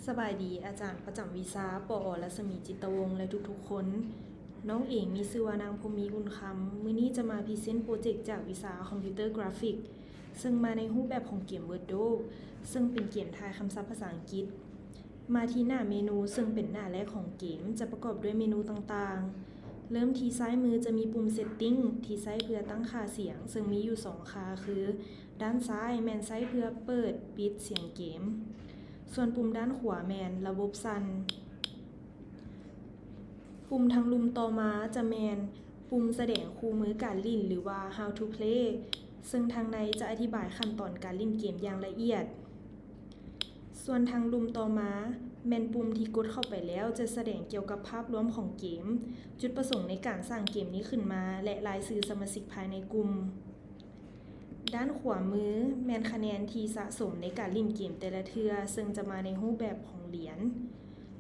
ສະບາຍດີ ອາຈານປະຈຳວິຊາ ປອ ລັດສະໝີ ຈິດຕະວົງ ແລະ ທຸກໆຄົນ. ນ້ອງເອງມີຊື່ວ່ານາງ ພົມມີ ອຸ່ນຄຳ. ມື້ນີ້ຈະມາພຣີເຊັນໂປຣເຈັກຈາກວິຊາ Computer Graphic ເຊິ່ງມາໃນຮູບແບບຂອງເກມ Wordle ເຊິ່ງເປັນເກມທາຍຄຳສັບພາສາອັງກິດ. ມາທີ່ໜ້າເມນູ ເຊິ່ງເປັນໜ້າແລກຂອງເກມ ຈະປະກອບດ້ວຍເມນູຕ່າງໆ. ເລີ່ມທີ່ຊ້າຍມືຈະມີປຸ່ມ Setting ທີ່ໃຊ້ເພື່ອຕັ້ງຄ່າສຽງ ເຊິ່ງມີຢູ່ສອງຄ່າຄື ດ້ານຊ້າຍແມ່ນໃຊ້ເພື່ອເປີດປິດສຽງເກມ, ສ່ວນປຸ່ມດ້ານຂວາແມ່ນລະບົບສັ່ນ. ປຸ່ມທາງລຸ່ມຕໍ່ມາຈະແມ່ນປຸ່ມສະແດງຄູ່ມືການຫຼິ້ນ ຫຼືວ່າ How to Play ເຊິ່ງທາງໃນຈະອະທິບາຍຂັ້ນຕອນການຫຼິ້ນເກມຢ່າງລະອຽດ. ສ່ວນທາງລຸ່ມຕໍ່ມາແມ່ນປຸ່ມທີ່ກົດເຂົ້າໄປແລ້ວຈະສະແດງກ່ຽວກັບພາບລວມຂອງເກມ, ຈຸດປະສົງໃນການສ້າງເກມນີ້ຂຶ້ນມາ ແລະ ລາຍຊື່ສະມາຊິກພາຍໃນກຸ່ມ. ດ້ານຂວາມືແມ່ນຄະແນນທີ່ສະສົມໃນການຫຼິ້ນເກມແຕ່ລະເທື່ອ, ເຊິ່ງຈະມາໃນຮູບແບບຂອງຫຼຽນ.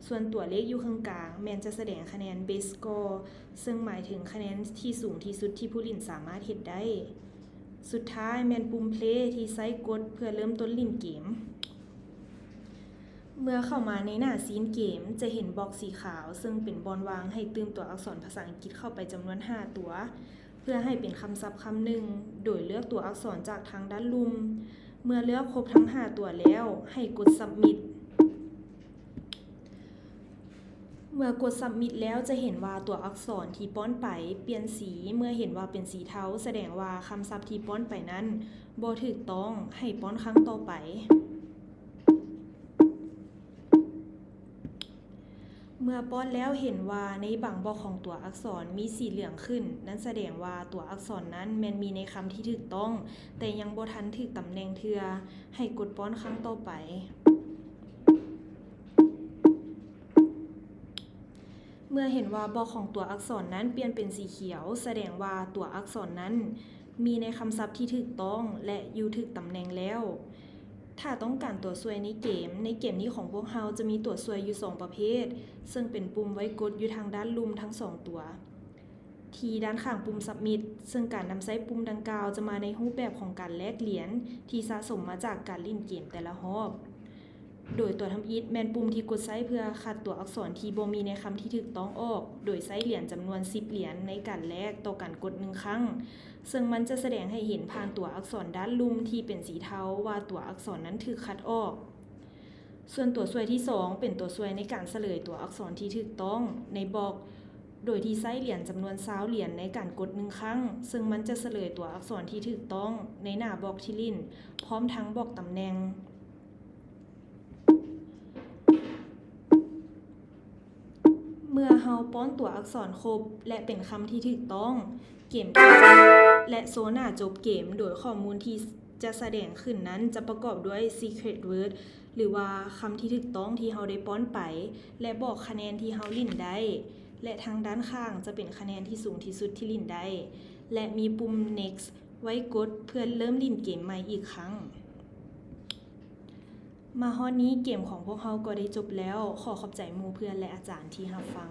ສ່ວນຕົວເລກຢູ່ເຄິ່ງກາງແມ່ນຈະສະແດງຄະແນນ Best Score ເຊິ່ງໝາຍເຖິງຄະແນນທີ່ສູງທີ່ສຸດທີ່ຜູ້ຫຼິ້ນສາມາດເຮັດໄດ້. ສຸດທ້າຍແມ່ນປຸ່ມ Play ທີ່ໃຊ້ກົດເພື່ອເລີ່ມຕົ້ນຫຼິ້ນເກມ. ເມື່ອເຂົ້າມາໃນໜ້າຊີນເກມ ຈະເຫັນບລັອກສີຂາວ ເຊິ່ງເປັນບ່ອນວ່າງໃຫ້ຕື່ມຕົວອັກສອນພາສາອັງກິດເຂົ້າໄປຈຳນວນຫ້າຕົວ ເພື່ອໃຫ້ເປັນຄຳສັບຄຳໜຶ່ງ, ໂດຍເລືອກຕົວອັກສອນຈາກທາງດ້ານລຸ່ມ. ເມື່ອເລືອກຄົບທັງຫ້າຕົວແລ້ວ ໃຫ້ກົດ Submit. ເມື່ອກົດ Submit ແລ້ວຈະເຫັນວ່າຕົວອັກສອນທີ່ປ້ອນໄປປ່ຽນສີ, ເມື່ອເຫັນວ່າເປັນສີເທົາ ສະແດງວ່າຄຳສັບທີ່ປ້ອນໄປນັ້ນບໍ່ຖືກຕ້ອງ, ໃຫ້ປ້ອນຄັ້ງຕໍ່ໄປ. ເມື່ອປ້ອນແລ້ວເຫັນວ່າໃນບາງບລັອກຂອງຕົວອັກສອນມີສີເຫຼືອງຂຶ້ນ, ນັ້ນສະແດງວ່າຕົວອັກສອນນັ້ນແມ່ນມີໃນຄຳທີ່ຖືກຕ້ອງ, ແຕ່ຍັງບໍ່ທັນຖືກຕຳແໜ່ງເທື່ອ, ໃຫ້ກົດປ້ອນຄັ້ງຕໍ່ໄປ. ເມື່ອເຫັນວ່າບລັອກຂອງຕົວອັກສອນນັ້ນປ່ຽນເປັນສີຂຽວ, ສະແດງວ່າຕົວອັກສອນນັ້ນມີໃນຄຳສັບທີ່ຖືກຕ້ອງ ແລະ ຢູ່ຖືກຕຳແໜ່ງແລ້ວ. ຖ້າຕ້ອງການຕົວຊ່ວຍໃນເກມ, ໃນເກມນີ້ຂອງພວກເຮົາຈະມີຕົວຊ່ວຍຢູ່ສອງປະເພດ, ເຊິ່ງເປັນປຸ່ມໄວ້ກົດຢູ່ທາງດ້ານລຸ່ມທັງສອງຕົວ. ທີ່ດ້ານຂ້າງປຸ່ມ Submit ເຊິ່ງການນຳໃຊ້ປຸ່ມດັ່ງກ່າວຈະມາໃນຮູບແບບຂອງການແລກຫຼຽນທີ່ສະສົມມາຈາກການຫຼິ້ນເກມແຕ່ລະຮອບ. ໂດຍຕົວທຳອິດແມ່ນປຸ່ມທີ່ກົດໃຊ້ເພື່ອຄັດຕົວອັກສອນທີ່ບໍ່ມີໃນຄຳທີ່ຖືກຕ້ອງອອກ, ໂດຍໃຊ້ຫຼຽນຈຳນວນສິບຫຼຽນໃນການແລກຕໍ່ການກົດໜຶ່ງຄັ້ງ, ເຊິ່ງມັນຈະສະແດງໃຫ້ເຫັນຜ່ານຕົວອັກສອນດ້ານລຸ່ມທີ່ເປັນສີເທົາວ່າຕົວອັກສອນນັ້ນຖືກຄັດອອກ. ສ່ວນຕົວຊ່ວຍທີສອງ ເປັນຕົວຊ່ວຍໃນການສະເຫຼີຍຕົວອັກສອນທີ່ຖືກຕ້ອງໃນບລັອກ, ໂດຍທີ່ໃຊ້ຫຼຽນຈຳນວນຊາວຫຼຽນໃນການກົດໜຶ່ງຄັ້ງ, ເຊິ່ງມັນຈະສະເຫຼີຍຕົວອັກສອນທີ່ຖືກຕ້ອງໃນໜ້າບລັອກທີ່ຫຼິ້ນ, ພ້ອມທັງບອກຕຳແໜ່ງ. ເມື່ອເຮົາປ້ອນຕົວອັກສອນຄົບ ແລະ ເປັນຄຳທີ່ຖືກຕ້ອງ, ເກມຈະຈົບ ແລະ ໂຊໜ້າຈົບເກມໂດຍຂໍ້ມູນທີ່ຈະສະແດງຂຶ້ນນັ້ນຈະປະກອບດ້ວຍ Secret Word ຫຼືວ່າຄຳທີ່ຖືກຕ້ອງທີ່ເຮົາໄດ້ປ້ອນໄປ ແລະ ບອກຄະແນນທີ່ເຮົາຫຼິ້ນໄດ້ ແລະ ທາງດ້ານຂ້າງຈະເປັນຄະແນນທີ່ສູງທີ່ສຸດທີ່ຫຼິ້ນໄດ້ ແລະ ມີປຸ່ມ Next ໄວ້ກົດເພື່ອເລີ່ມຫຼິ້ນເກມໃໝ່ອີກຄັ້ງ. ມາຮອດນີ້ເກມຂອງພວກເຮົາກໍໄດ້ຈົບແລ້ວ. ຂໍຂອບໃຈໝູ່ເພື່ອນ ແລະ ອາຈານທີ່ຮັບຟັງ.